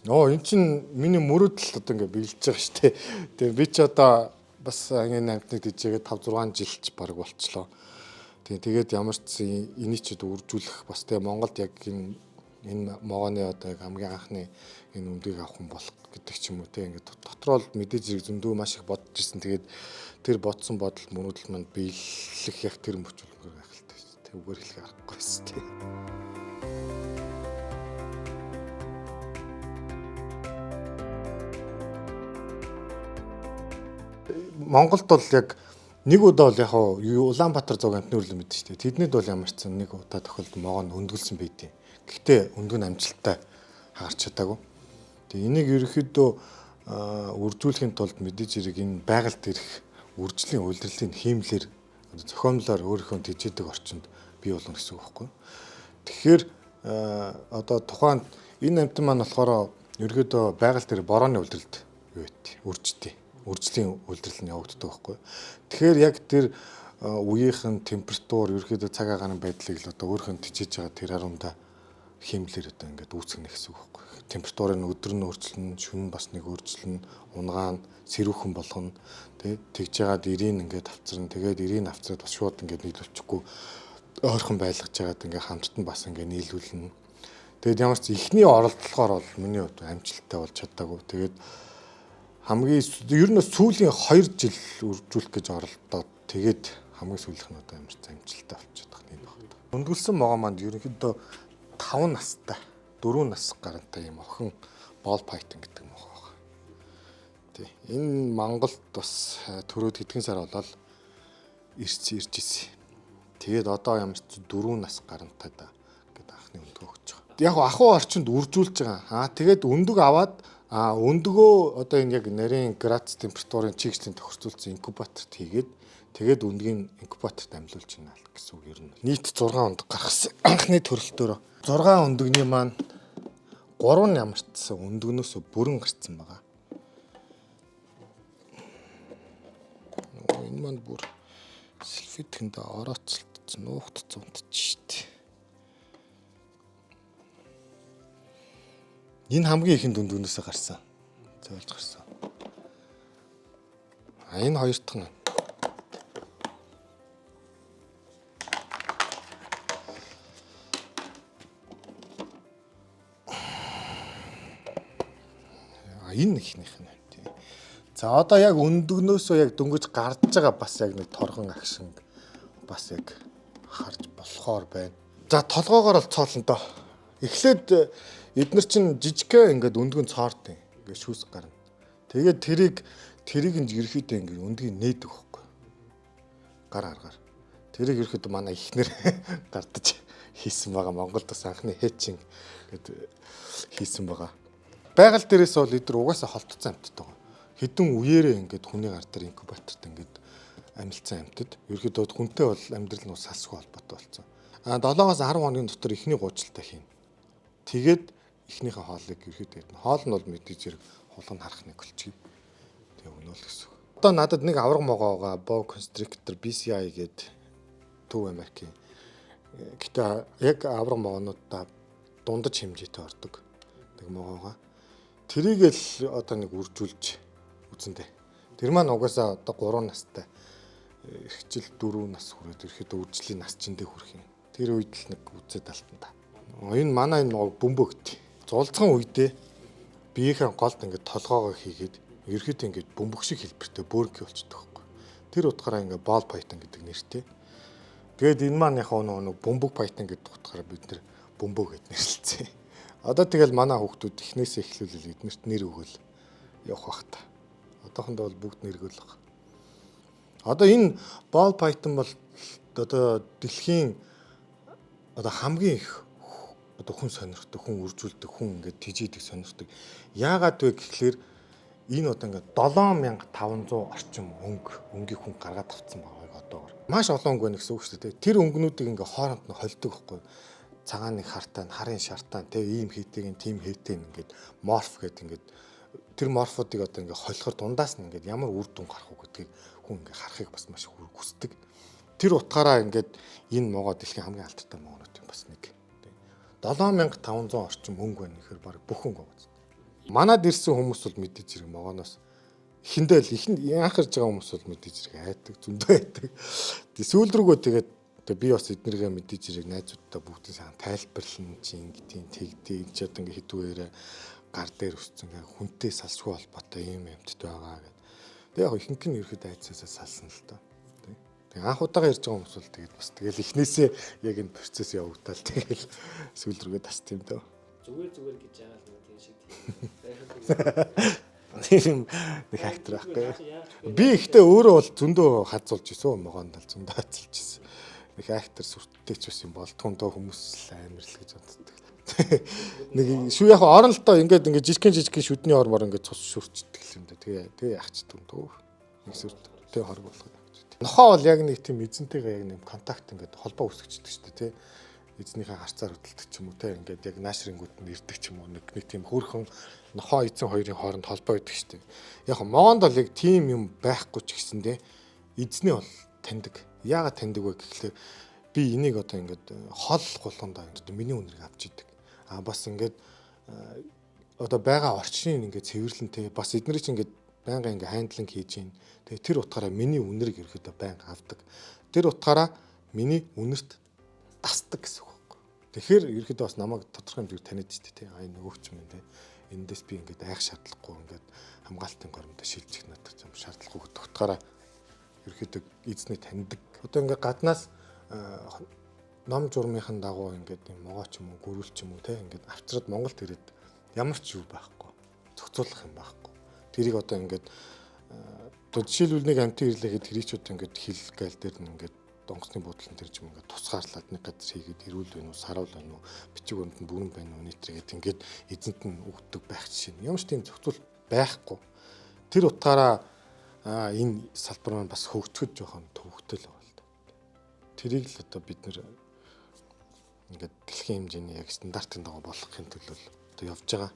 Оо, эн чин миний мөрөөдөл одоо ингээ биелж байгаа шүү дээ. Тэгээ би ч одоо бас ангийн амтныг дижээгээд 5 6 жилч баг болчлоо. Тэгээ тэгээд ямар ч энийг ч үржүүлэх бас тэгээ Монголд яг энэ могооны одоо яг хамгийн анхны энэ өмдгийг авах хүн болох гэдэг ч юм уу те, ингээд дотроо л мэдээж зэрэг зөндөө маш их бодож ирсэн. Тэгээд тэр бодсон бодол мөрөөдөл манд биелэх яг тэр мөч үлмээр гайхалтай шүү дээ. Үгээр хэлэх аргагүй шүү дээ. Монголд бол яг нэг удаа бол яг Улаанбаатар зог амтны үрлэн мэдэн шүү дээ. Тэднийд бол ямар ч сан нэг удаа тохиолдолд могоо нь өндгөлсөн байдیں۔ Гэхдээ өндөг нь амжилттай хагарч чадаагүй. Тэгээ энийг ерөнхийдөө үржүүлэхийн тулд мэдээж хэрэг энэ байгальд ирэх үржлийн улирлын хиймлэр зохиомлоор өөрийнхөө тэжээдэг орчинд бий болгоно гэсэн үг байхгүй. Тэгэхээр одоо тухайн энэ амтан маань болохоор ерөнхийдөө байгаль дээр борооны улиралд юу байт үрждэг. Үржлийн улирал нь явагддаг байхгүй. Тэгэхээр яг тэр үеийнх нь температур, ерөнхийдөө цаг агаарын байдлыг л одоо өөрийнх нь тэжээж байгаа тэр харамдаа хиймлэр одоо ингээд үүсгэнэ гэсэн үг байхгүй. Температурын өдөр нь өөрчлөнө, шөнө нь бас нэг өөрчлөнө, унгаа нь сэрүүхэн болгоно. Тэ тэгж яагаад ирийн ингээд авцарна. Тэгээд ирийн авцраад бас шууд ингээд нийлүүлчихгүй ойрхон байлгаж яагаад ингээд хамтд нь бас ингээд нийлүүлнэ. Тэгээд ямар ч эхний оролдлогоор бол миний хувьд амжилттай болж чадаагүй. Тэгээд хамгийн ер нь сүүлийн 2 жил үржүүлэх гэж оролдоод тэгээд хамгийн сүүлийнх нь одоо ямар ч амжилттай болчиход байгаа юм байна. Өндгөлсөн могоо манд ерөнхийдөө 5 настай, 4 нас гарантай юм охин ball python гэдэг мохоо байгаа. Тий. Энэ Монголд бас төрөөд хэдхэн сар болоод ирж ирсэн. Тэгээд одоо ямар ч 4 нас гарантай да гэд анхны өндгөө өгч байгаа. Яг ахуй орчинд үржүүлж байгаа. Аа тэгээд өндөг аваад өндгөө одоо энэ яг нарийн градус температурын чигслийн тохирцуулсан инкубаторт хийгээд тэгээд өндгийн инкубаторт амьлуулж байна гэсэн үг ер нь. Нийт 6 өндөг гаргасан. Анхны төрөлтөөрөө 6 өндөгний маань 3 нь ямарчсан өндөгнөөс бүрэн гарцсан байгаа. Энэ маань бүр сэлфитгэндээ орооцолтсон, нуугдсан унтчих штт. Энэ хамгийн ихэнд өндөгнөөсөө гарсан. Зөөлж гарсан. А энэ хоёр дахь нь. А энэ ихнийх нь байна тий. За одоо яг өндөгнөөсөө яг дөнгөж гарч байгаа бас яг нэг торгон агшин бас яг харж болохоор байна. За толгоогоор бол цоолно доо. Эхлээд эднэр чинь жижигхэн ингээд өндгөн цоорд ингээд шүүс гарна. Тэгээд тэрийг нь ерөөхдөө ингээд өндгийг нээдэг байхгүй. Гар аргаар. Тэрийг ерөөхдөө манай ихнэр гардаж хийсэн байгаа. Монголд бас анхны хэтчин гэд хийсэн байгаа. Байгаль дээрээс бол эдгээр угаасаа холтцсон амьтад байгаа. Хэдэн үеэрээ ингээд хүний гар дээр инкубаторт ингээд амилцсан амьтад. Ерөөхдөө хүнтэй бол амьдрал нь салсгүй холбоотой болсон. А 7-оос 10 хоногийн дотор эхний гуучлалтаа хийнэ. Тэгээд эхнийхээ хоолыг ерөөхдөө идэнэ. Хоол нь бол мэдээж хэрэг хулган харах нэг болчих. Тэгээ өгнө л гэсэн. Одоо надад нэг авраг могоо байгаа. Boa Constrictor BCI гээд Төв Америкийн. Гэтэ яг авраг могоонуудаа дундаж хэмжээтэй ордог нэг могоогоо. Тэрийг л одоо нэг үржүүлж үзэндээ. Тэр маань угаасаа одоо 3 настай эрхжил 4 нас хүрээд ирэхэд үржлийн нас чиндээ хүрэх юм. Тэр үед л нэг үзээд алтан та. Энэ манай энэ могоо бөмбөгт. Зулцхан үедээ биеийнхээ голд ингээд толгоогоо хийгээд ерөөхдөө ингээд бөмбөг шиг хэлбэртэй бөөрөнхий болчихдог байхгүй. Тэр утгаараа ингээд ball python гэдэг нэртэй. Тэгээд энэ маань яг нэг бөмбөг python гэдэг утгаараа бид нэр бөмбөг гэд нэрлэлцээ. Одоо тэгэл манай хүүхдүүд эхнээсээ эхлүүлэл эднэрт нэр өгөөл явах бах та. Одоохондоо бол бүгд нэр өгөөл баг. Одоо энэ ball python бол одоо дэлхийн одоо хамгийн их одоо хүн сонирхдаг, хүн үржүүлдэг, хүн ингээд тижээдэг, сонирхдаг. Яагаад вэ гэхлээр энэ одоо ингээд 7500 орчим өнгийг хүн гаргаад авцсан байгаа яг одоогор. Маш олон өнгө байна гэсэн үг шүү дээ. Тэр өнгөнүүдийг ингээд хооронд нь холддог байхгүй. Цагааны хартаа, харын шартаа, тэ ийм хийтэйг, тийм хийтэйг ингээд морф гэдэг ингээд тэр морфуудыг одоо ингээд холихоор дундаас нь ингээд ямар үр дүн гарах уу гэдгийг хүн ингээд харахыг бас маш их хүсдэг. Тэр утгаараа ингээд энэ могоо дэлхийн хамгийн алдартай могоонууд юм бас нэг. 7500 орчим өнгө байна гэхээр баг бүх өнгө байгаа. Манад ирсэн хүмүүс бол мэдээж хэрэг могооноос эхэндээ л ихэнд анх ирж байгаа хүмүүс бол мэдээж хэрэг айдаг, зөндөө айдаг. Тэг сүүл рүүгөө тэгээд би бас эднэргээ мэдээж хэрэг найзуудтай бүгдийн сайн тайлбарлана, чи ингэдийн тэгдий, энэ ч одоо ингээ хэдүүгээрээ гар дээр өссөн ингээ хүнтэй салшгүй холбоотой ийм амьтд байгаа гэдэг. Тэг яг ихэнх нь ерөөхдөө айдсаасаа салсан л доо. Тэг анх удаага ирж байгаа хүмүүс бол тэгээд бас тэгэл эхнээсээ яг энэ процесс явагдал тэгэл сүүл рүүгээ тас тийм дөө. Зүгээр зүгээр гэж яагаад нэг тийм шиг Тийм нэг актер байхгүй. Би ихтэй өөрөө бол зөндөө хазуулж исэн, могоонд л зөндөө хазуулж исэн. Нэг актер сүрттэй ч бас юм болдгоо доо хүмүүс л амар л гэж боддог. Нэг шүү яг орон л доо ингээд ингээд жижигхэн жижигхэн шүдний ормоор ингээд цус шүрчдэг юм да. Тэгээ тэгээ яхчдаг юм дөө. Нэг сүрт тэгээ хорг болох. Нохоо бол яг нэг тийм эзэнтэйгээ яг нэг контакт ингээд холбоо үүсгэждэг шүү дээ тий. Эзнийхээ гарцаар хөдөлдөг ч юм уу те, ингээд яг наашрингүүд нь ирдэг ч юм уу, нэг нэг тийм хөөрхөн нохоо эзэн хоёрын хооронд холбоо өгдөг шүү дээ. Яг могоонд бол яг тийм юм байхгүй ч гэсэндээ эзний бол таньдаг. Яагаад таньдаг вэ гэхлээр би энийг одоо ингээд хол гулгандаа ингээд миний үнэрийг авч идэг. А бас ингээд одоо байгаа орчныг ингээд цэвэрлэнтэй бас эднэрийг чинь ингээд байнга ингээд handling хийж гин. Тэгээ тэр утгаараа миний үнэрийг ерөөхдөө байнга авдаг. Тэр утгаараа миний үнэрт дасдаг гэсэн үг байхгүй. Тэгэхээр ерөөхдөө бас намайг тодорхой хэмжээгээр таниад штэ тий. А энэ нөгөөх юм тий. Эндээс би ингээд айх шаардлагагүй, ингээд хамгаалтын горимдоо шилжих надад юм шаардлагагүй гэдэг утгаараа ерөөхдөө эзний таньдаг. Одоо ингээд гаднаас ном журмынхан дагуу ингээд юм могоо ч юм уу, гөрүүл ч юм уу те, ингээд авчраад Монголд ирээд ямар ч юу байхгүй. Зохицуулах юм байхгүй. Тэрийг одоо ингээд одоо жишээлбэл нэг амтын ирлээ гэхэд тэрийг ч одоо ингээд хил гайл дээр нь ингээд онгоцны буудлын тэр юм ингээд тусгаарлаад нэг газар хийгээд эрүүл байна уу, саруул байна уу, бичиг баримт нь бүрэн байна уу, нийтрээгээд ингээд эзэнт нь өгдөг байх жишээ нь. Ямар ч тийм зохицуул байхгүй. Тэр утгаараа энэ салбар маань бас хөгжөхөд жоохон төвөгтэй л байгаа л да. Тэрийг л одоо бид нэр ингээд дэлхийн хэмжээний яг стандартын дагуу болгохын төлөө одоо явж байгаа.